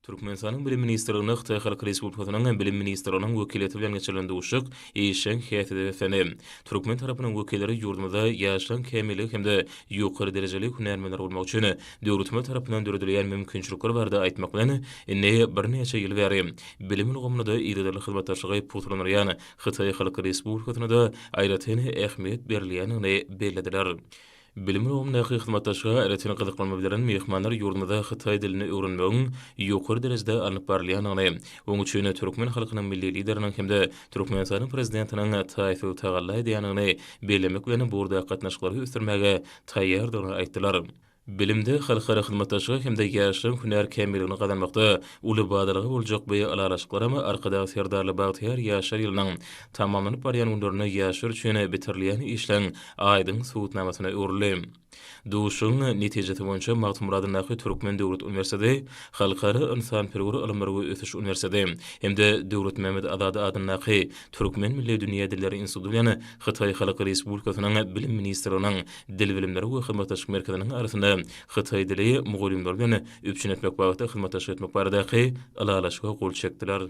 Türkmenistanyň Bilim ministrliginde Hytaý Halk Respublikasynyň Bilim ministrliginiň wekiliýeti bilen geçirilen duşuşyk işjeň häsiýete beslendi. Türkmen tarapynyň wekilleri ýurdumyzda ýaşlaryň kämilligi hem-de ýokary derejeli hünärmenler bolmagy üçin döwletimiz tarapyndan döredilýän mümkinçilikler barada aýtmak bilen, indi birnäçe ýyl bäri bilim ulgamynda yzygiderli hyzmatdaşlygy pugtalandyrýan Hytaý Halk Respublikasyna-da aýratyn ähmiýet berilýändigini bellediler. Bilim ulgamyndaky hyzmatdaşlyga aýratyn gyzyklanma bildiren myhmanlar ýurdumyzda hytaý dilini öwrenmegiň ýokary derejede alnyp barylýandygyny, onuň üçin türkmen halkynyň Milli Lideriniň hem-de Türkmenistanyň Prezidentiniň taýsyz tagalla edýändigini bellemek bilen, bu ugurdaky gatnaşyklary ösdürmäge taýýardygyny aýtdylar. Bilimde halkara hyzmatdaşlyga hem-de ýaşlaryň hünär kämilligini gazanmakda uly badalga boljak bu ylalaşyklaram Arkadag Serdarly bagtyýar ýaşlar ýylynyň tamamlanyp barýan günlerinde ýaşlar üçin bitirilýän işleň aýdyň subutnamasyna öwrüldi. Duşuşygyň netijesi boýunça Magtymguly adyndaky Türkmen döwlet uniwersiteti, Halkara ynsanperwer ylymlar we ösüş uniwersiteti hem-de Döwletmämmet Azady adyndaky Türkmen milli dünýä dilleri instituty bilen Hytaý Halk Respublikasynyň Bilim ministrliginiň Dil bilimleri we hyzmatdaşlyk merkeziniň arasynda hytaý dili mugallymlary bilen üpjün etmek babatda hyzmatdaşlyk etmek baradaky Ylalaşyga gol çekdiler.